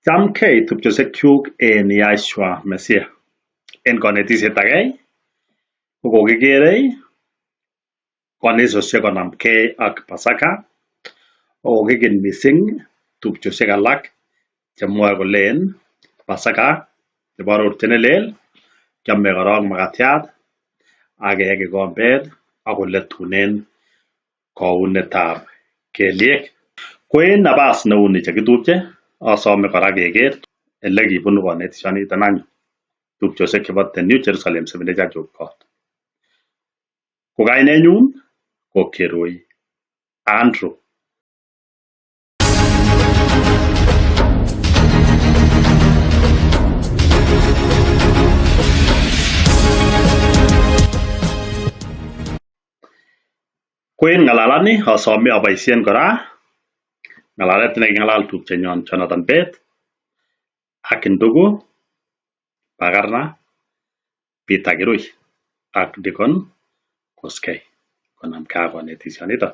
Chamgei tupchosiekyuk en Yahshua Mesiah. En konetisiet age ko kokikere kanisosiek konamgei ak Pasaka ako kokikin mising tupchosiek alak chemwoe kolen Pasaka nebo arorutiet nelel kiome korong makatiat ak kee kikombet ak koletunen kounetab kelyek. Ko en nabas neuni chekitupche asome kora keker elekibunu konetishoniton any tupchosiek chebo The New Jerusalem Seventh-day Church of God. Ko kainenyun ko Kirui Andrew. Ko en ng'alalani asome aboisien kora ng'alalet neking'alal tupchenyon Jonathan Bett ak ndugu Bakarna Peter Kirui ak Deacon Koskei konamgei ak konetishoniton.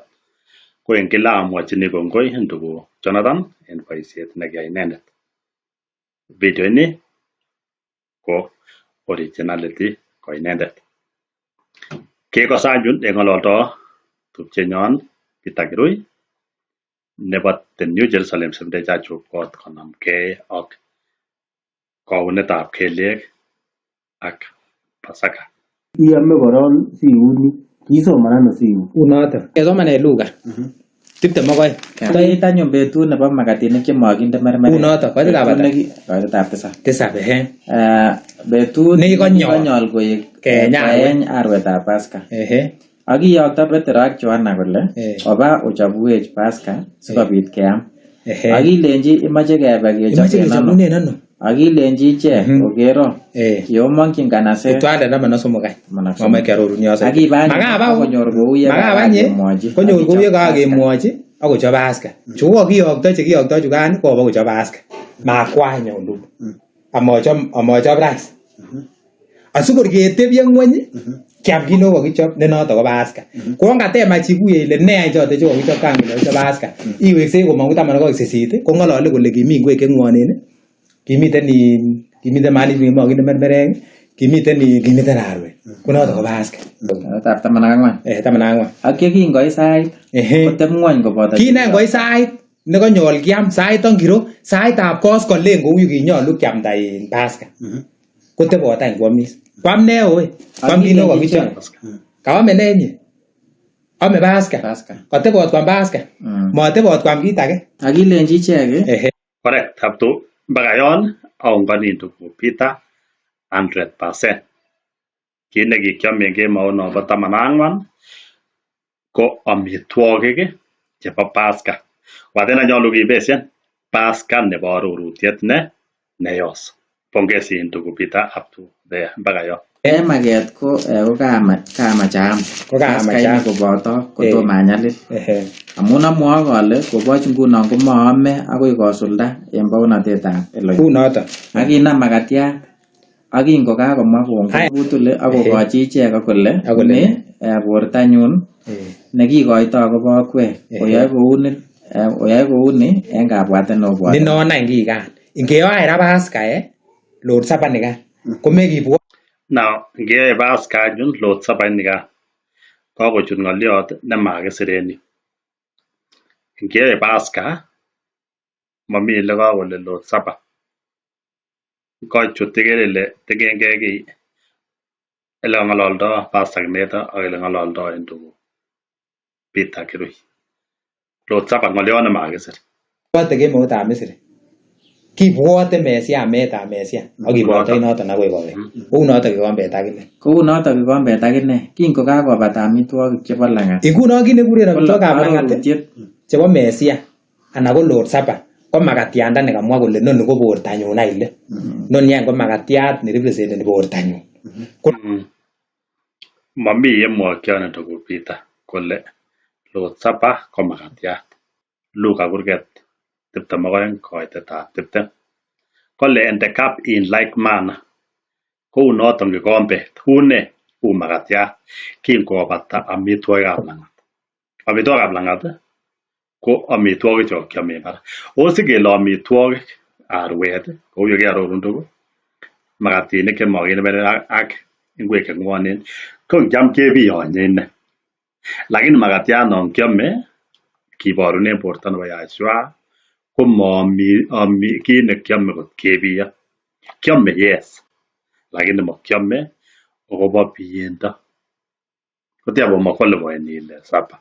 Ko en kila amwochini kongoi ndugu Jonathan en boisiet nekiyai inendet. Video ini ko originality ko inendet. Kekose anyun yeng'ololdo tupchenyon Peter Kirui nebo The New Jerusalem Seventh-day Church of God konamgei ak kounetab kelyek ak Pasaka. Iame koron siuni, kiisoman ano siun? Unoto. Kesomanen Luka 22. Kiit anyun betut nebo makatinik chemokinde mermerek. Unoto, koitetab ata? Koitetab tisab. 7 ehe. Betut Nekikonyol. nekikonyol koek Keeny arwet. keeny arwetab Pasaka. Ehe. Ak kiyokto Petero ak Yohana kole oba ochobwech Pasaka sikobit keam. Ehe. Ak kilenji imoche kebe Imoche kechoben ano. kechobunen ano? Ak kilenji ichek okero kiomongyin nganaset Itwalde 13 any. 13. Momoe kiarorun yon Ak ibe anyun Makaba ak konyor kou ye makaba nye kakemwochi. konyor Ak kou ye ichob Pasaka. kakemwochi ak kochob Pasaka. Chu kokiyokto chekiyokto chukan koba kochob Pasaka. Makwany ndugu. Amochob rice. Asikor ketebye ngweny kiam kit nekokichob ne noto ko Pasaka. Ko ngatema chikuye ile ne any choto chekokichob kan kele kokichob Pasaka. Iweksei komong'u 12:8 kong'olole kole kimi ingwek cheng'wonen kimiten in kimiten maanik chekimokinde mermerek kimiten in kimiten arwet. Ko noto ko Pasaka. Koitetab 14. 14. Ak yekingoit sait Ehe. koteb ngwony koboto Kinen koit sait nekonyol kiam sait ongiro saitab koskolen kou yukinyolu kiamda in Pasaka. Kotebot any kwomis. Kwam ne oe? Kwam kit nekokichob. Kaome ne inye? Ame Pasaka. Pasaka. Kotebot kwam Pasaka. Motebot kwam kit age. Ak kilenji ichek Ehe. Correct up to mpaka yon aungani ndugu Peter 100%. Kit nekikiome en kemou nombo 14 ko amitwogik chebo Pasaka. Kobaten nyolu kibesien Pasaka nebo arorutiet ne neyos. Pongezi ndugu Peter up to there mpaka yon. En maket ko kokamach aam Kokamach Pasaka ini aam. koboto kotom anyalil. Ehe. Amun amwoe ale koboch ngunon komoome akoi kosulda en bounotetab Elohim. Unoto. Ak kinam makatiat ak kingokakomwa kongoi Aya. kobutule ak kokochi ichek ak kole Ak kole ni bortanyun nekikoito akobo okwek oyoe kouni oyoe kouni en kabwatet nobwote. Ninon any kikan. Ingeyoe ra Pasaka Lord Supper nikan komekibwo Now, ngeyoe Pasaka anyun Lord Supper inikan kokochut ng'oliot nemakisir en yu. Ngeyoe Pasaka momi elekokole Lord Supper. Kochut ikere ile ting'engei kiy elekong'ololdo Pastor Kimeto ak eleng'ololdo ndugu Peter Kirui. Lord Supper ng'oliot nemakisir. Bwote kemoutab Misri. Kibwote Mesia ametab Mesia ak kibwote noton akoi kowek. Kou noto kikombet akine. Kounoto kikombet akine kinkokakobata amitwogik chebo lang'at. Ngunon kit nekikuren amitwogikab lang'at Arorutiet chebo Mesia anan ko Lord Supper ko makatiandani kamwa kole noni ko bortanyun any le. Noni any ko makatiat nerepresenteni bortanyun. Momi yemwokyon ndugu Peter kole Lord Supper ko makatiat. Luka kurget 22 koitetab 20. Kole and the cup in like manner. Kounoton kikombet. Une u makatiat kinkobata amitwogikab lang'at. Amitwogikab lang'at ko amitwogik chekokiome en barak. Tos sikele amitwogik Arwet kou ye kiarorun ndugu, makatinik chemokineber ak ingwek cheng'wonen ko ngiam kebiyonye ine. Lakini makatiat non kiome kiborunen borto nebo Yahshua ko momi kit nekiome kot kebiyo. Kiome yes lakini mokiome akobo biyendo. Kotiap komakwalifaeni ile supper.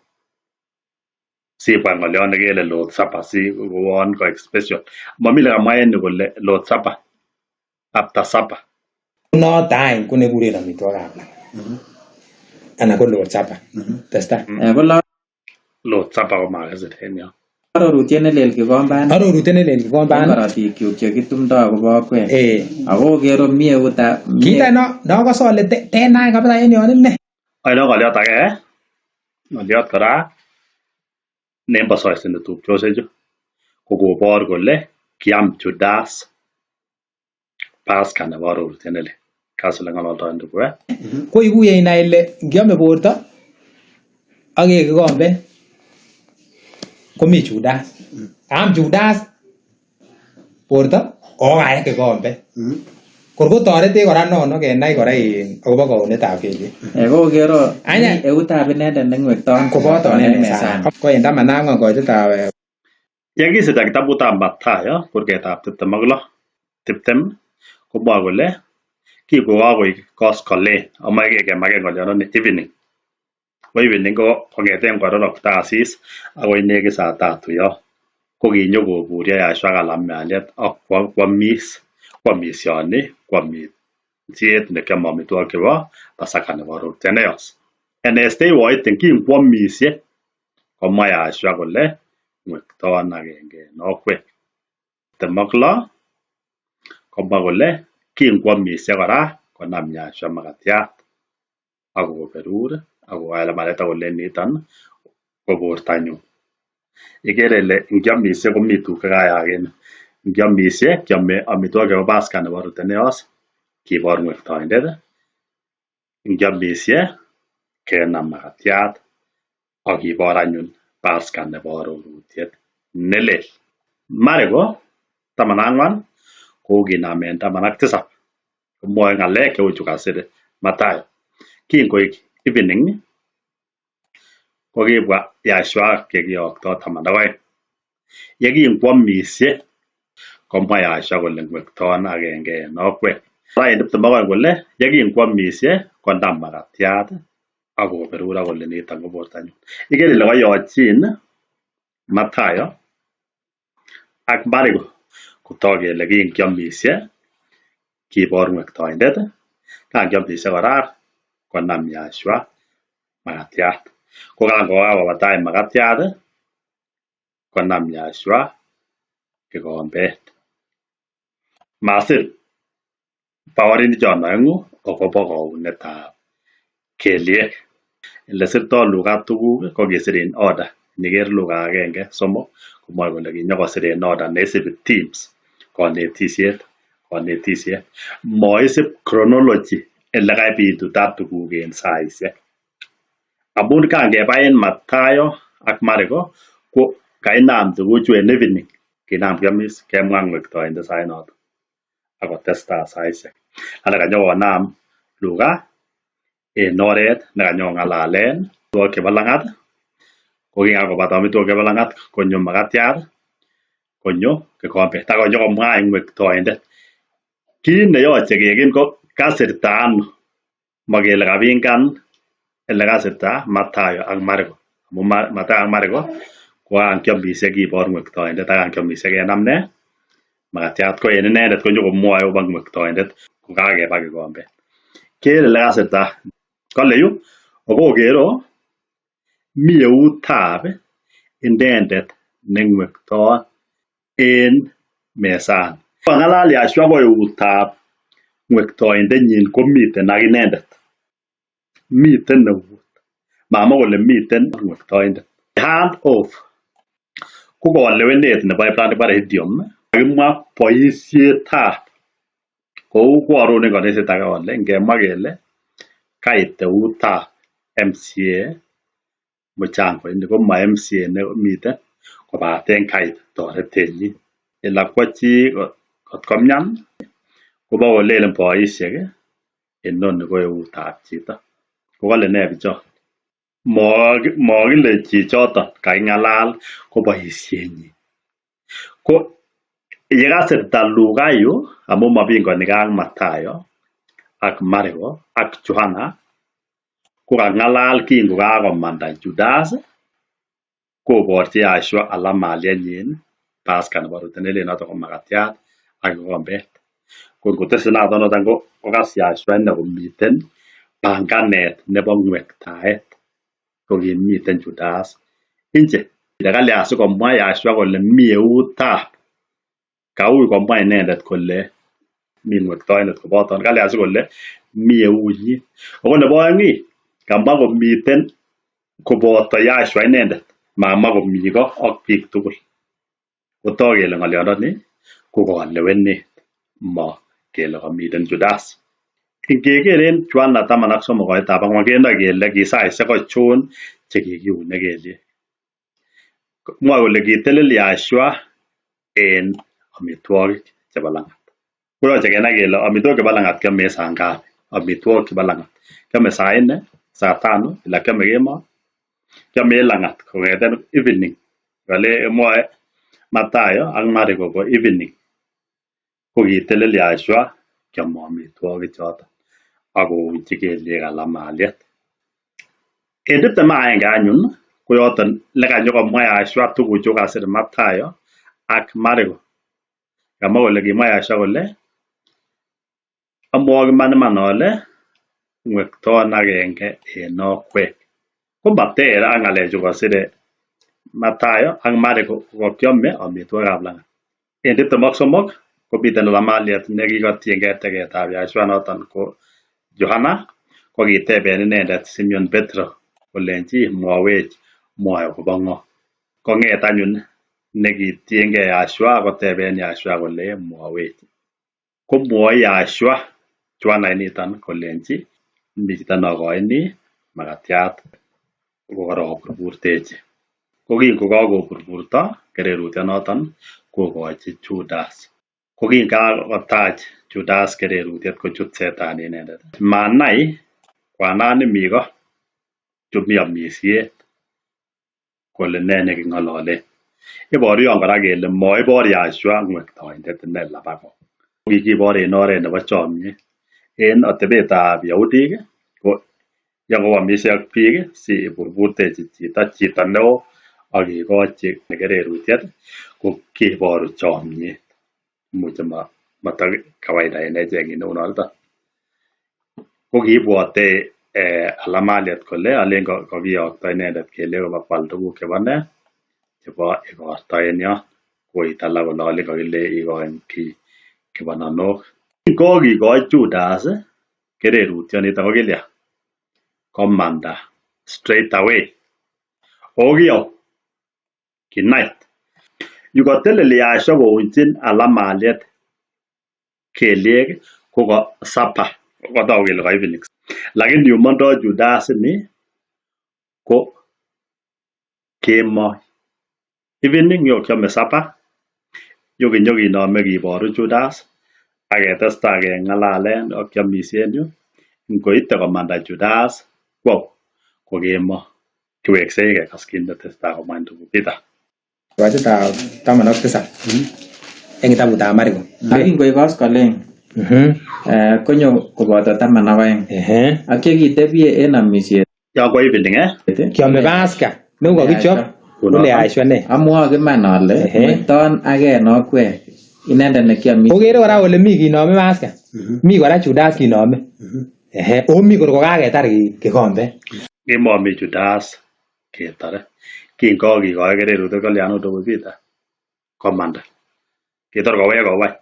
Sibwa ng'oliot nekele Lord Supper si kouon koik special. Momi lekamwa en yu kole Lord Supper after supper. Noton any ko nekikuren amitwogikab langat. Anan ko Lord Supper. Testai. Ko Lord Supper komakisir en yon. arorutiet nelel kikombani Arorutiet nelel en kikombani. korotikyuk chekitumdo akobo akwek. Ako okere mi eutab Kit any nokose ole tenai kabisa en yon ine. Ainon ng'oliot age? Ng'oliot kora neemphasiseni tupchosiechu ko kobor kole kiam Judas Pasaka nebo arorutiet nelel. Kas oleng'ololdo ndugu Ko ikuye inai ile ngiome borto ak kee kikombet komi Judas. Kaam Judas borto ako kaye kikombet. Kor kotoretech kora nono kenai kora akobo kaunetab kelyek. Ko okere Anya. mi eutab inendet neng'wekton Koboto en en mesani. mesani. Ko en 14 koitetab Yekisirta kitabutab Mathayo kurgetab 26 20 komwoe kole kingokakoik koskolen amoe kemaken ng'olyondoni evening. Ko evening ko kong'eten kororokto asis akoi nekit saa tatu yon. Ko kinyokoburyo Yahshua kalamialiat ak kwomis. Kwomisioni kwomisiet nekiome amitwogik chebo Pasaka nebo arorutiet neyos. And as they were eating kinkwomisie komwa Yahshua kole ngwektoon agenge en okwek. 26 komwa kole kinkwomisie kora konam Yahshua makatiat ak koberur ak kokalamalet ak kole niton ko bortanyun. Ikere ile nkiomisie komi tuguk chekayaak en yu. Nkiomisie kiome amitwogik chebo Pasaka nebo arorutiet neyos kibor ngwektoindet. Nkiomisie kenam makatiat ak kibor anyun Pasaka nebo arorutiet nelel. Mariko 14 kokinamen 17 komwoe ng'alek cheu chu kasir Mathayo. Kinkoik evening kokibwa Yahshua ak chekiyokto 12. Yekinkwomisie komwa Yahshua kole ngwektoon agenge en okwek. Kora en 22 kole yekinkwomisie konam makatiat ak koberur ak kole niton ko bortanyun. Ikere ile koyochin Mathayo ak Mariko kotok kele kinkiomisie kibor ngwektoindet kan kiomisie kora konam Yahshua makatiat. Ko kan kokakobata makatiat konam Yahshua kikombet. Masir baorinik chon oeng'u akobo kounetab kelyek. Elesirto Luka tuguk ko kisir in order. Iniker Luka 1:3 komwoe kole kinyokosir en order neisibi themes konetisiet konetisiet. Moisib chronology elekabituta tuguk en saisiek. Amun kan keba en Mathayo ak Mariko ko kainam tuguchu en evening. Kinam kiomis kemwa ngwektoindet sainoton ak kotestai saisiek. Ana kanyokonam Luka en oret nekanyokong'alalen amitwogik chebo lang'at ko kikakobata amitwogik chebo lang'at konyo makatiat konyo kikombet ak konyokomwa ngwektoindet. Kit neyoche keken ko kasirta ano. Mokele kapingan elekasirta Mathayo ak Mariko. Amun Mathayo ak Mariko ko kan kiomisie kibor ngwektoindet ak kan kiomisie kenam ne makatiat ko en inendet konyokomwoe akobo ngwektoindet kokakeba kikombet. Ker elekasirta kole yu okokero mi eutab inendet nengwektoon en mesani. Kong'alal Yahshua ko eutab ngwektoindenyin komiten ak inendet. Miten eut. Mamwa kole miten ngwektoindet. Hand off ko kolewenet nebo Ibranic kibore idiom kakimwa boisietab kou koaroru kaniset age ole ngemwa kele kait eutab MCA muchango ini koma MCA nemiten kobaten kait toretenyin. Ila kwo chi Kot komian kobokolelen boisiek inoni ko eutab chito. Kokole nee bichon? Mokile chichoton kaking'alal ko boisienyin. Ko yekasirta Luka yu amun mobingonikee ak Mathayo ak Mariko ak Johana kokang'alal kingokakomanda Judas koborchi Yahshua alamalienyin Pasaka nebo rute nelel noton ko makatiat ak kikombet. Ko ngotese noton kokas Yahshua inee komiten panganet nebo ngwektaet kokimiten Judas nje. Kalyan sikomwa Yahshua kole mi eutab kaui komwa inendet kole mi ngwektoindet koboton kalyan sikole mi eunyin. Ako nebo oeng ii kamwa komiten koboto Yahshua inendet mamwa komi ko ak biik tugul. Kotok kele ng'olyondoni ko kalewenet mo kele kamiten Judas. Ingeker en Yohana 13:4 kenoe kele ki saisiek achon chekikiune kelyek. Mwoe kole kitelel Yahshua en amitwogik chebo lang'at. Koyoche kenai kele amitwogik chebo lang'at kiome en saa ngapi? Amitwogik chebo lang'at. Kiome saa nne, saa tano ala kiome kemoo? Kiome en lang'at kong'eten evening. Kole mwoe Mathayo ak Mariko ko evening. Kokitelel Yahshua kiome amitwogik choton ak kounchi kelyek alamaliet. En 21 anyun koyoton lekanyokomwa Yahshua tuguchu kasir Mathayo ak Mariko. Kamwa kole kimwa Yahshua kole amwook iman iman ole ngwektoon agenge en okwek. Komater ak ng'alechu kosire Mathayo ak Mariko kokokiome amitwogikab lang'at. En 23 komiten alamaliet nekikotiengei teketab Yahshua noton ko Johana kokiteben inendet Simeon Petro kolenji mwowech mwoe akobo ng'o. Kong'et anyun nekitiengei Yahshua koteben Yahshua kole mwowech. Komwoi Yahshua Johana initon kolenji mi chito nokoini makatiat kokoroburburtechi. Ko kingokakoburburto kererutyonoton kokochi Judas. Ko kinkakotach Judas kererutiet kochut setani inendet. Manai kwanan nemi ko chumi amisiet kole nee neking'ololen. Iboru yon kora kele moibor Yahshua ngwektoindet ine labako. Kikibor en oret nebo chomiet. En atebetab Yahudik ko yon koamisiei ak biik si iburburtechi chito chito neo ak ikochi kererutiet ko keboru chomiet. Imuche mata kawaida en echek kit neu noton. Ko kiibwote alamaliet kole alen kokiyokto inendet kele kobakwal tuguk chebo nee chebo igorto en yon. Koit alak kole alen kokile ikoin kiy kibananok. Kokikoi Judas kererutioniton ko kilya? Komanda straight away. Ako kiyou kinai. Yukoteleli Yahshua kounchin alamaliet kelyek ko ko sapa. Kotoku kele ko evening. Lakini yu mondoi Judas ini ko kemoi. Evening nyokiome sapa, nyokinome kiboru Judas ak ketestai keng'alalen ak kiomisie en yu. Ngoite komanda Judas kwou ko kemoi. Kiweksei kekas kit netesetai komwa ndugu Peter. Kasitab 17 en kitabutab Mariko. Ak kingoik koskoleng konyo koboto 12 ak yekitebie en amisiet Yon ko evening Kiome Pasaka nekokokichop kole Yahshua nee. Amwook iman ole ngwektoon age en okwek inendet nekiamisie. Okere kora ole mi kinome Pasaka. Mi kora Judas kinome. Oo mi kor kokaketar kikombet. Kimomi Judas ketore. Kinkokikoi kererutiet kolyan ndugu Peter komanda. Kitor kowek kowai.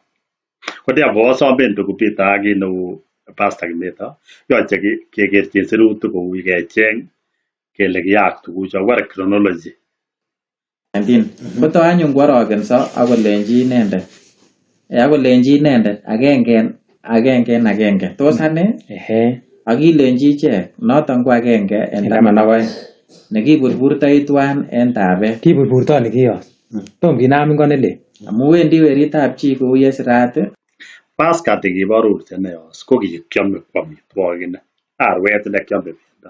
Ko therefore asomen ndugu Peter ak kit neu Pastor Kimeto yoche kekerchin sirutik kou kecheng kele kiyaak tugucho were chronology. 19 Kotoi anyun kworokenso akolenji inendet agenge en agenge tos ane ak kilenji ichek noton ko agenge en 12 nekiburburtoi tuan en tabet. Kiburburtoni kiyos. Tom kinam ingo nelel. Amu wendi weritab chi kou ye sirat Pasaka tikibo urte neyos ko kikiome ko amitwogik ine. Arwet ine kiome bendo.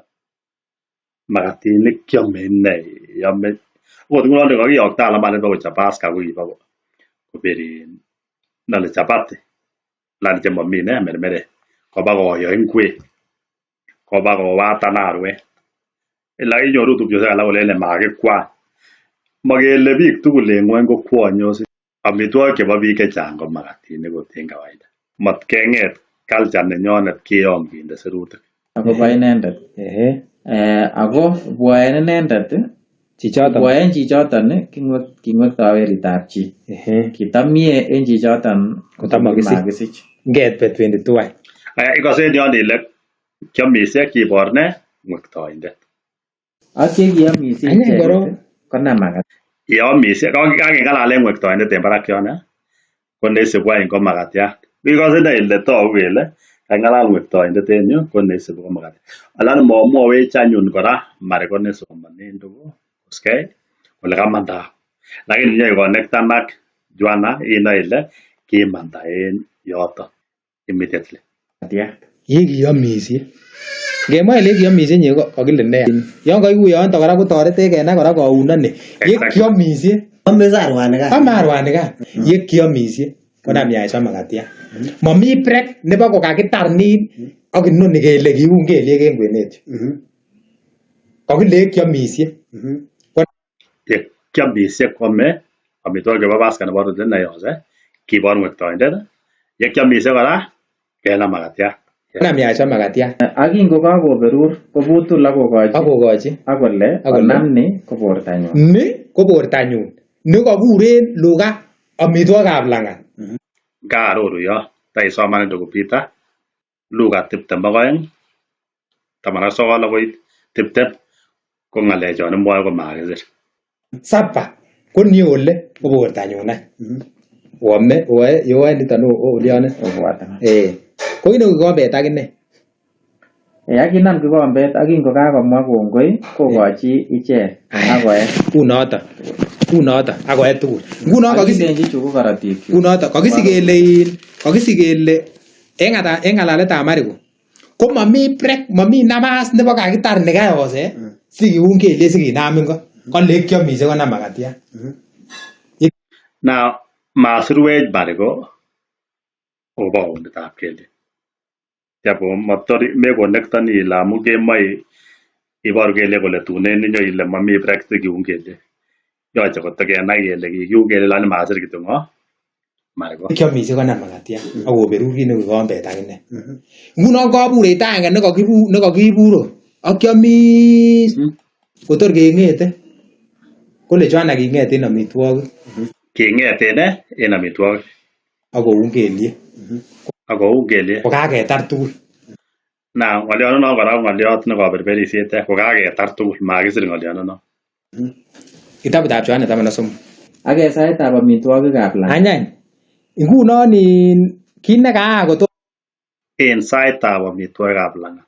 Makatinik kiome ine iome. Okot ngunon ndikokiyokto alamane bokochob Pasaka ko kibo kober in nole chapati lani chemomi ne mermerek koba koyo ingwek koba kowatan arwet. Ila inyoru tupchosiek alak kolelen makikwany. Mokele biik tugul en ng'wony ko kwonyos. Amitwogik chebo biik chechang ko makatinik ot en kawaida. Matkeng'et culture nenyonet kiyom kinde sirutik. Akobo inendet. Ako bwoen inendet, Chichoton. bwoen chichoton king'wektoi weritab chi. Kitamie en chichoton Kotam makisich. Ngetbe 22 any. Aya ikose en yon ile kiomisie kibor ne ng'wektoindet. Ak ye kiomisie Anyiny icheket korong. konam makatiat. Yeomisie kakeng'alalen ng'wektoindet en barak yon ko neisibu any ko makatiat. Ikose inei ile togu kele kang'alal ng'wektoindet en yu ko neisibu ko makatiat. Alani momwowech anyun kora Mariko nesomonen ndugu Koskei kole kamanda au. Lakini nyoikonektan ak Joanna inoe ile kimanda en yoton immediately. Ye kiomisie. Ngemwa ile kiomisie inye ko kokile nee. Yon koikuyondo kora kotoretech kenai kora kounoni. Ye kiomisie. Ame arwanikan. Ame arwanikan. Ye kiomisie konam yaiswa makatiat. Momi break nebo kokakitar nin ak inoni kele kiun kelyek en kwenet yu. Kokile ye kiomisie. Ye kiomisie kwome amitwogik chebo Pasaka nebo neyos kibor ng'wektoindet. Ye kiomisie kora kenam makatiat. Konam yaiswa makatiat. Ak kingokakoberur kobutul ak kokochi Ak kokochi. ak kole Ak kole. onam ni ko bortanyun. Ni ko bortanyun. Ni kokuren Luka amitwogikab lang'at. Kaaroru yon taisoman ndugu Peter Luka 22 19 akoi 20 ko ng'alechon imwoe ko makisir. Sapa ko ni ole ko bortanyun any. Oame oe yoe niton olione. Obwatan. Ko ineu kikombet akine. Ak kinam kikombet ak kingokakomwa kongoi kokochi ichek ak koe. Unoton. Unoton ak koe tugul. Ngunon Ak kokisi kilenji chu ko korotikyuk. unoton kokisi kele in kokisi kele en ng'ata en ng'alaletab Mariko ko momi break momi nabas nebo kakitar nikayos sikiun kelyek sikinam ingo. Kole kiomisie konam makatiat. Now masirwech Mariko akobo kaunetab kelyek. Japo motor mekonektoni ile amun kemoe iboru kelyek kole tun inyo ile momi break sikiun kelyek. Yoche kotokenai kele kikiun kelyek lakini masir kityo ng'o Mariko. Kiomisie konam makatiat ak koberur kit neu kikombet akine. Ngunon koburet agenge nekokibur ot ak kiomis kotor keng'ete kole Joanna king'et en amitwogik King'et en en amitwogik ak koun kelyek ak koun kelyek. kokaketar tugul. Now ng'oliondonon kora ko ng'oliot nekoberberisiet kokaketar tugul makisir ng'oliondonon. Kitabutab Joanna 13. Ak en saitab amitwogikab lang'at. Anyany ngunon in kit nekaak kotom En saitab amitwogikab lang'at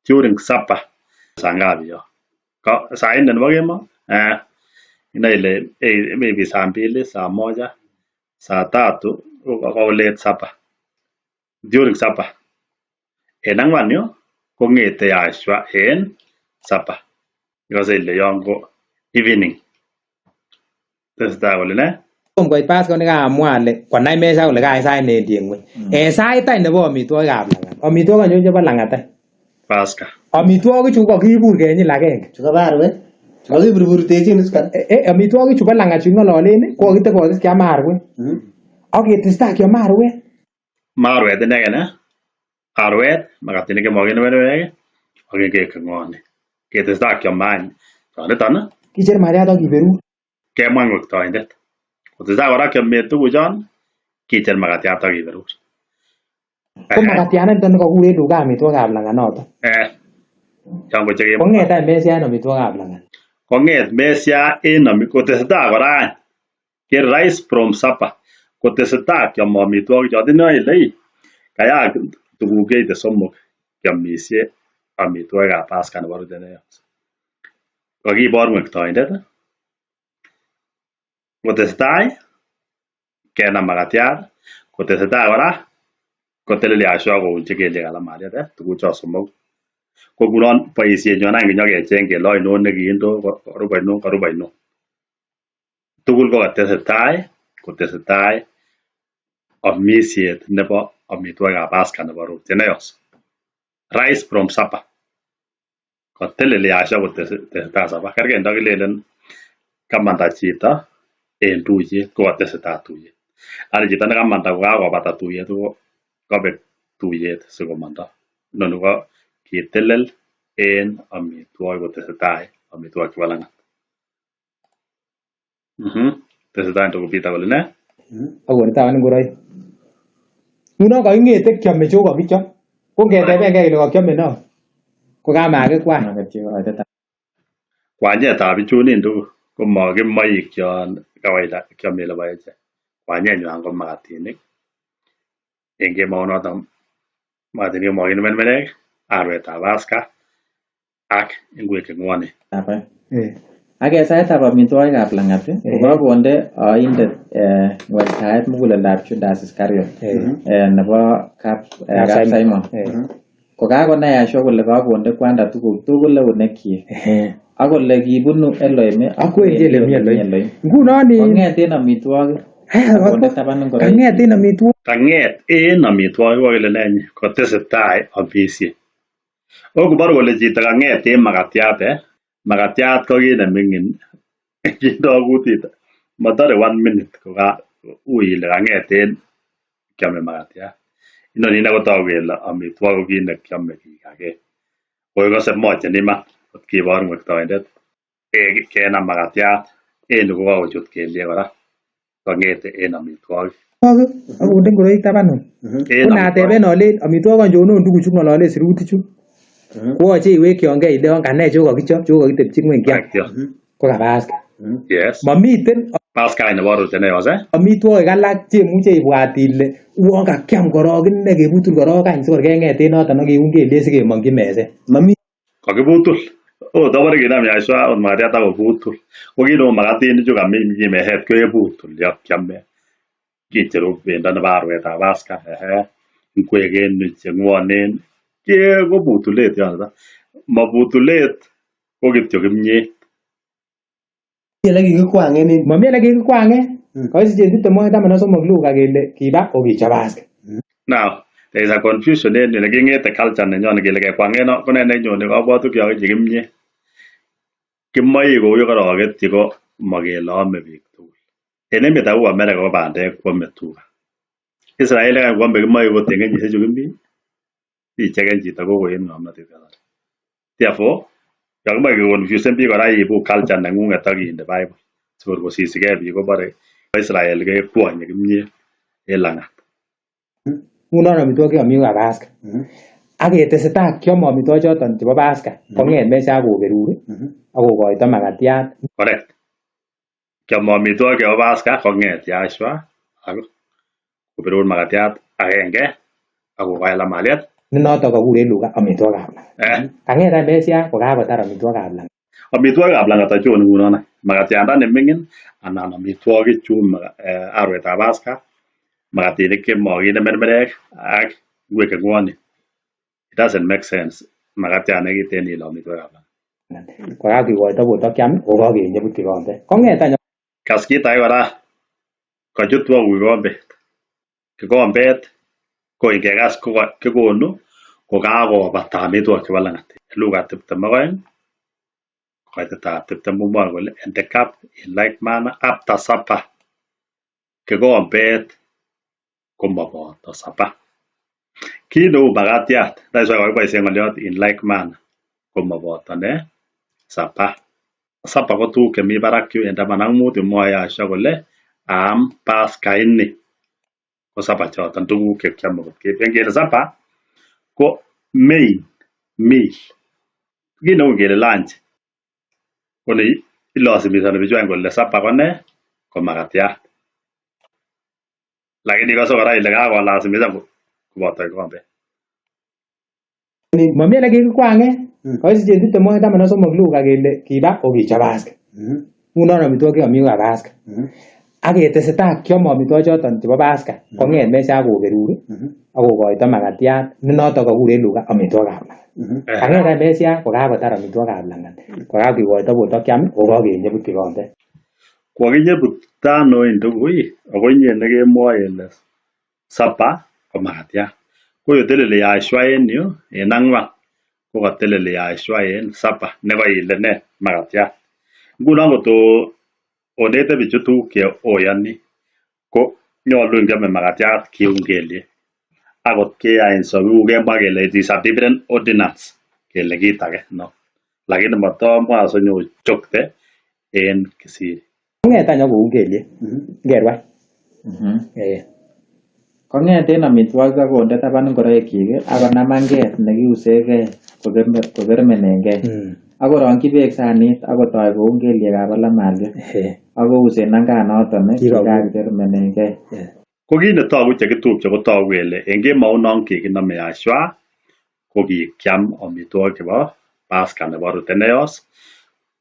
during supper saa ngapi yon? Saa nne nebo kemo? Inoe ile maybe saa mbili, saa moja, saa tatu ko late supper. During supper. En ang'wan yu kong'ete Yashua en supper. Ikose ile yon ko evening. Tesetai kole ne? Tom koit Pasaka nekaamwa ale konai mesa kole kait sait newendi en ng'weny. En sait any nebo amitwogikab lang'at. Amitwogik achon chebo lang'at any? Pasaka. Amitwogik chu kokibur kenyil agenge. Chu ko arwet. Chu kokiburburtechin is kora. Amitwogik chu bo lang'at chu king'ololen ko kokitebote kiam arwet. Ak ketestai kiome arwet. Ma arwet inegen arwet, makatinik chemokinewenewek ak ingwek cheng'onen. Ketestai kiome any choniton Kicher makatiat ak kiberur. Kemwa ng'wektoindet. Kotestai kora kiome tuguchon kicher makatiat ak kiberur. Ko makatiat niton nekokuren Luka amitwogikab lang'at noton. Yon ko chekemwa. Kong'et any mesia en amitwogikab lang'at. Kong'et mesia en kotesetai kora any. Ke rise from supper. Kotesetai kiome amitwogik choton inoe ile ii kayaak tuguk cheite somok kiomisie amitwogikab Pasaka nebo Ruteneyos. Kokibor ng'wektoindet kotesetai Kenam makatiat kotesetai kora kotelel Yahshua kounchi kelyek alamariat tuguchon somok. Ko ngunon boisienywan any kinyokecheng kele oinon nekiindo korub oinon korub oinon. Tugul kokatesetai kotesetai amisiet nebo amitwogikab Pasaka nebo Rutineos. Rise from supper. Koteleli Yahshua kotesetai sapa. Kerkei ndokilelen kamanda chito en tuyet kokatesetai tuyet. Ani chito nekamanda kokakobata tuyet ko kobek tuyet sikomondo. Inoni ko kitelel en amitwogik kotesetai amitwogik chebo lang'at. Tesetai ndugu Peter kole ne? Ak konde taban ingoroik. Ngunon koking'ete kiome chokokichop. Ko ngetebengei kele kokiome no ko kamakikwany. Kwanyetab bichun ndugu ko makimoik chon kawaida kiome olebo echek. Kwanyenywan ko makatinik en kemounoton makatinik chemokinde mermerek, arwetab Pasaka ak ingwek cheng'wonen. Ak en saitab amitwogikab lang'at kokakonde oindet ngwektaet muguleldab Judas Iscariot nebo kap Simon. Kokakonai Yahshua kole kakonde kwanda tuguk tugul eunekyik ak kole kibunu Elohim ak wendi ele mi Elohim. Ngunon kong'et en amitwogik akonde taban ingoroik. Kang'et en amitwogik. Kang'et en amitwogik kokile nee kotesetai amisiet. Okobore kole chito kang'et en makatiat makatiat ko kit neming'in kindo kutit motore 1 minute koka ui ile kang'et en kiome makatiat. Inoni inei kotoku kele amitwogik ko kit nekiome kikakee. Koikose mochen iman kot kibor ngwektoindet kenam makatiat en yu kokakochut kelyek kora kong'ete en amitwogik. Ak konde ingoroik taban yu. Ko nateben alen amitwogik achon tuguchu ng'ololen sirutichu koyoche iwekchongei ile kane chokokichop chokokitepchi ng'weny kiam ko ka Pasaka. Yes. Momiten Pasaka nebo Rutineos amitwogik alak chemuche ibwat ile uon kakiam korok ine kebutul korok any sikor keng'et en noton ak kiun kelyek sikemong'yi meset. Mami Kokibutul. Ot obore kinam Yahshua ot makatiat ak kobutul. Ko kit neu makatinichu kami meset kebutul ak kiame. Kicheru bendo nebo arwetab Pasaka ingwek en yu cheng'wonen ko butulet yoton. Mabutulet ko kityo kimyet. Elekikikwang'en en Mami elekikikwang'en. Kokisichen 22:13 Luka kele kiba okichop Pasaka. Now, there is a confusion en yu neking'ete culture nenyon kele kekwang'en ko nee nenyone kabwatutik che kimyet. Kimoik kou yekoroketyi ko mokele ome biik tugul. En emetab uu America ko bandek kwome tuga. Israel kwome kimoik okot en kenyisiechu kimi icheken chito kokoet ng'omnotet kasari. Therefore, yon kimoche keconfusen biik kora iibu culture neng'ung'et ak inde Bible sikor kosisigee biik kobore Israel kekwonye kimyet en lang'at. Ngunon amitwogik chekomi ko ka Pasaka. Ak ketesetai kiome amitwogik choton chebo Pasaka kong'et meset ak koberur ak kokoito makatiat. Correct. Kiome amitwogik chebo Pasaka kong'et Yahshua ak koberur makatiat agenge ak kokoi alamaliat. Ne noton kokuren Luka amitwogikab lang'at. Kang'et any mesia kokakotar amitwogikab lang'at. Amitwogikab lang'at achon ngunon any? Makatiandani ming'in anan amitwogik chun arwetab Pasaka, makatinik chemokinde mermerek ak ingwek cheng'wonen. It doesn't make sense. Makatiat nekiten ile amitwogikab lang'at. Kokakikoito borto kiam kokakenyebut kikombet. Kong'et any Kas kit age kora kochutwo kikombet. Kikombet ko ingekas kokonu kokakobata amitwogik chebo lang'at. Luka 22 koitetab 20 komwoe kole and the cup in like manner after supper. Kikombet komoboto sapa. Kit neu makatiat, that's why kokiboisien ng'oliot in like manner komoboto ne sapa. Sapa ko tuguk chemi barak yu en 15 mwoe Yahshua kole aam Pasaka ini. Ko sapa choton tuguk chekiome kot ngele sapa ko main meal. Kit neu ngele lunch ko ni ilasimisoni bichu any kole sapa ko ne? Ko makatiat. Lakini ikose kora ile kakolasimisan koboto kikombet. Mami elekikikwang'en. Kokisichen 22:13 Luka kele kiba okichop Pasaka. Ngunon amitwogik chekomi ko ka Pasaka. Ak ketesetai kiame amitwogik choton chebo Pasaka kong'et Mesia koberur ak kokoito makatiat ne noton kakuren Luka amitwogikab lang'at. Kang'et any Mesia kokakotar amitwogikab lang'at kokakikoito borto kiam kokakenyebut kikombet. Kokinyebutito ano ndugu ako inye nekemwoe ile sapa ko makatiat. Koyeteleli Yahshua en yu en ang'wan kokateleli Yahshua en sapa nekoile nee makatiat. Ngunon koto onete bichu tuguk che oyoni ko nyolu ngiame makatiat kiun kelyek. Akot keyai en sobibuk kemwa kele it is a different ordinance kele kit age no. Lakini motomwa asinyochokte en kisiri. Kong'et any akoun kelyek ngerwai. Kong'et en amitwogik ak konde taban ngoroikyik ak konam anget nekiusegei kokermenengei. Ak korongyi beek sanit ak kotoi koun kelyekab alamaliet ak kousen anganoton kikakermenengei. Ko kit netogu chekitupche kotogu kele en kemou non kikinome Yahshua ko kikiam amitwogik chebo Pasaka nebo Ruteneyos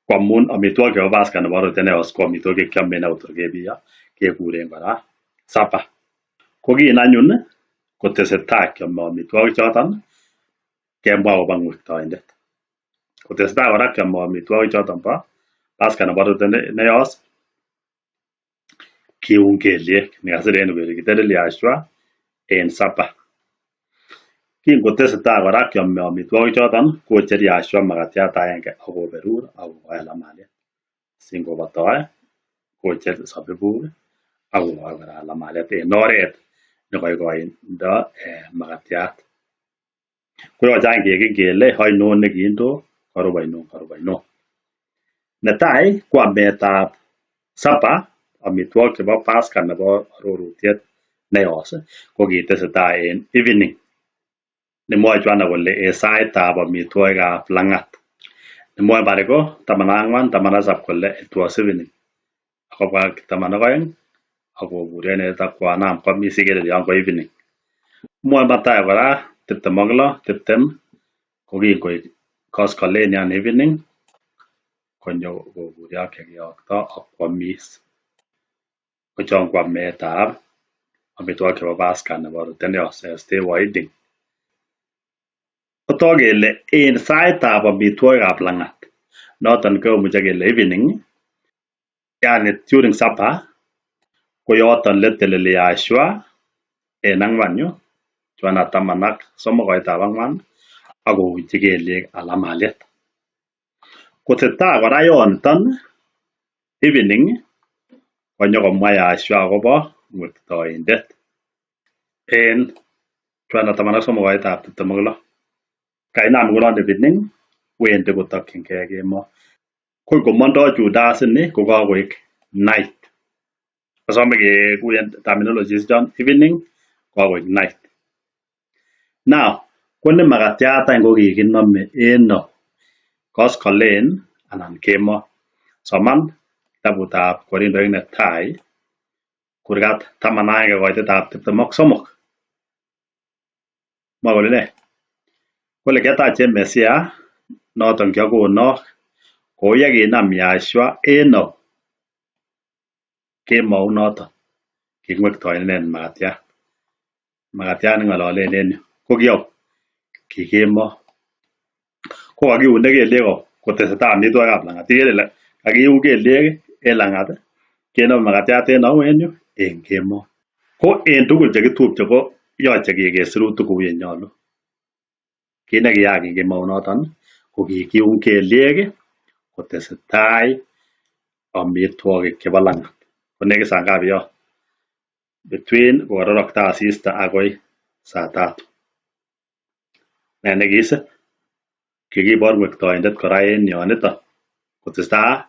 ko amun amitwogik chebo Pasaka nebo Ruteneyos ko amitwogik chekiome kotor kebiyo kekuren kora sapa. Ko kin anyun kotesetai kiome amitwogik choton kemwa akobo ngwektoindet. Kotesetai kora kiome amitwogik choton bo Pasaka nebo Ruteneyos kiun kelyek nekasir en yu kele kitelel Yahshua en sapa. Kingotesetai kora kiome amitwogik choton kocher Yahshua makatiat agenge ak koberur ak kokoi alamaliat. Singobotoe kocher sabibuk ak kokoi kora alamaliat en oret nekoikoindo makatiat. Koyoche any keken kele ainon nekindo korub ainon korub ainon. Netai ko ametab sapa amitwogik chebo Pasaka nebo arorutiet neyos ko kitesetai en evening. Nemwoe Johana kole en saitab amitwogikab lang'at. Nemwoe Mariko 14 17 kole it was evening. Akobwa 12 akoburyo inendet ak konam koamis ikere ile yon ko evening. Mwoe Mathayo kora 26 20 ko kinkoik koskolen yani evening konyo koburyo ak chekiyokto ak kwomis. Ko chon ko ametab amitwogik chebo Pasaka nebo Ruteneyos as they were eating. Kotok kele en saitab amitwogikab lang'at noton komuche kele evening yani during supper ko yoton leteleli Yahshua en ang'wan yu Johana 13 koitab ang'wan ak kounchi kelyek alamaliet. Kotesetai kora yoniton evening konyokomwa Yahshua akobo ngwektoindet en Johana 13 koitab 26. Kainam ngunon evening wendi kotokyingei kemoo. Kor komondo Judas ini ko kakoik night. Asome kekuyen terminologies chon evening kokakoik night. Now ko ni makatiat any ko kikinome en au? Koskolen anan kemoo. Soman kitabutab Korindoik netai kurkat 11 koitetab 23. Mwoe kole nee? Kole kiatachen Mesia noton kiakonok kou yekinam Yahshua en au? Kemou noton kingwektoen inendet makatiat. Makatiat neng'ololen en yu ko kiou? Ki kemoo. Ko kakiune kelyek au? Kotesetai amitwogikab lang'at. Ikere ile kakiun kelyek en lang'at kenome makatiat en au en yu? En kemoo. Ko en tugul chekitupche ko yoche keker sirutik kou yenyolu. Kit nekiyaak en kemou noton ko kikiun kelyek kotesetai amitwogik chebo lang'at. Ko nekit saa ngapi yon? Between kokarorokto asista akoi saa tatu. Ne nekiisib? Kikibor ngwektoindet kora en yoniton kotesetai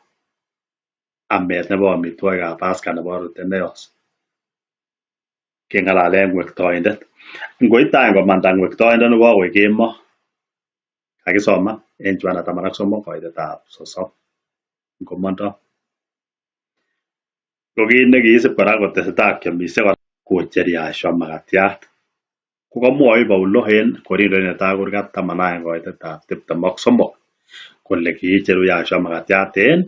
amet nebo amitwogikab Pasaka nebo Ruteneyos. Keng'alalen ngwektoindet. Ngoite any komanda ngwektoindoni kokakoik kemoo. Kakisoman en Johana 13 koitetab 30 ngomondo. Ko kit nekiisib kora kotesetai kiomisie kocher Yahshua makatiat. Ko kamwoe Paulo en Korindoik netai kurkat 11 koitetab 23 kole kiicheru Yahshua makatiat en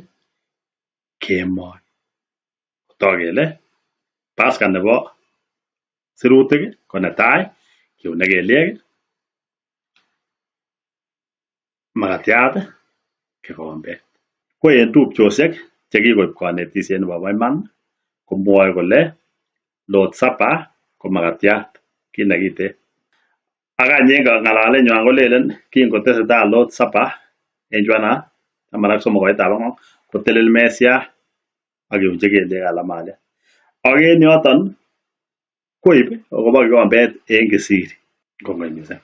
kemoi. Kotok kele Pasaka nebo sirutik ko netai kiune kelyek, makatiat, kikombet. Ko en tupchosiek chekikoib konetisiet nebo iman komwoe kole Lord Supper ko makatiat kit nekiten. Ak any en ng'alalenywan kolelen kingotesetai Lord Supper en Johana 13 koitab ang'wan kotelel mesiat ak kiunchi kelyek alamaliat. Ak en yoton koib akobo kikombet en kisiri. Kongoi missing.